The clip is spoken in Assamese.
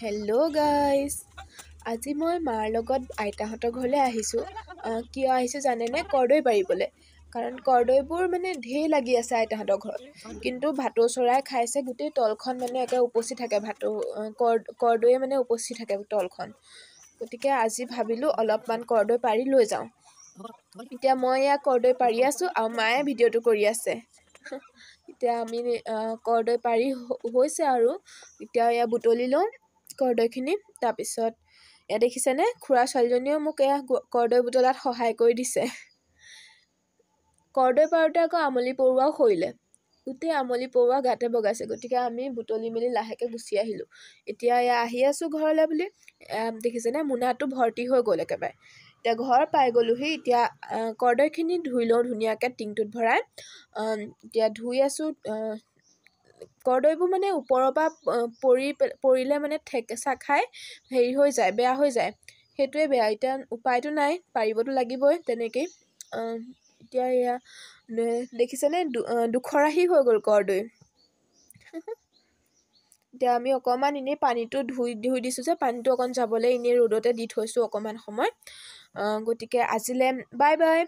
হেল্ল' গাইজ, আজি মই মাৰ লগত আইতাহঁতৰ ঘৰলৈ আহিছোঁ। কিয় আহিছোঁ জানেনে? কৰ্দৈ পাৰিবলৈ। কাৰণ কৰ্দৈবোৰ মানে ঢেৰ লাগি আছে আইতাহঁতৰ ঘৰত, কিন্তু ভাটৌ চৰাই খাইছে গোটেই তলখন, মানে একে উপচি থাকে ভাটৌ কৰ্দৈয়ে, মানে উপচি থাকে তলখন। গতিকে আজি ভাবিলোঁ অলপমান কৰ্দৈ পাৰি লৈ যাওঁ। এতিয়া মই এয়া কৰ্দৈ পাৰি আছোঁ আৰু মায়ে ভিডিঅ'টো কৰি আছে। এতিয়া আমি কৰ্দৈ পাৰি হৈছে আৰু এতিয়া এয়া বুটলি লওঁ কৰ্দৈখিনি। তাৰপিছত এয়া দেখিছেনে, খুৰা ছোৱালীজনীয়েও মোক এয়া কৰ্দৈ বুটলাত সহায় কৰি দিছে। কৰ্দৈ পাৰোঁতে আকৌ আমলি পৰুৱাও সৰিলে, গোটেই আমলি পৰুৱা গাতে বগাইছে। গতিকে আমি বুটলি মেলি লাহেকৈ গুচি আহিলোঁ। এতিয়া এয়া আহি আছোঁ ঘৰলৈ বুলি। দেখিছেনে, মোনাটো ভৰ্তি হৈ গ'ল একেবাৰে। এতিয়া ঘৰ পাই গ'লোহি। এতিয়া কৰ্দৈখিনি ধুই লওঁ ধুনীয়াকৈ টিংটোত ভৰাই। এতিয়া ধুই আছোঁ কৰ্দৈবোৰ, মানে ওপৰৰ পৰা পৰি পৰিলে মানে থেকেচা খাই হেৰি হৈ যায়, বেয়া হৈ যায়, সেইটোৱে বেয়া। এতিয়া উপায়তো নাই, পাৰিবতো লাগিবই তেনেকেই। এতিয়া এয়া দেখিছেনে, দুখৰাহী হৈ গ'ল কৰ্দৈ। এতিয়া আমি অকণমান এনেই পানীটো ধুই ধুই দিছোঁ যে পানীটো অকণ যাবলৈ, এনেই ৰ'দতে দি থৈছোঁ অকণমান সময়। গতিকে আজিলৈ বাই বাই।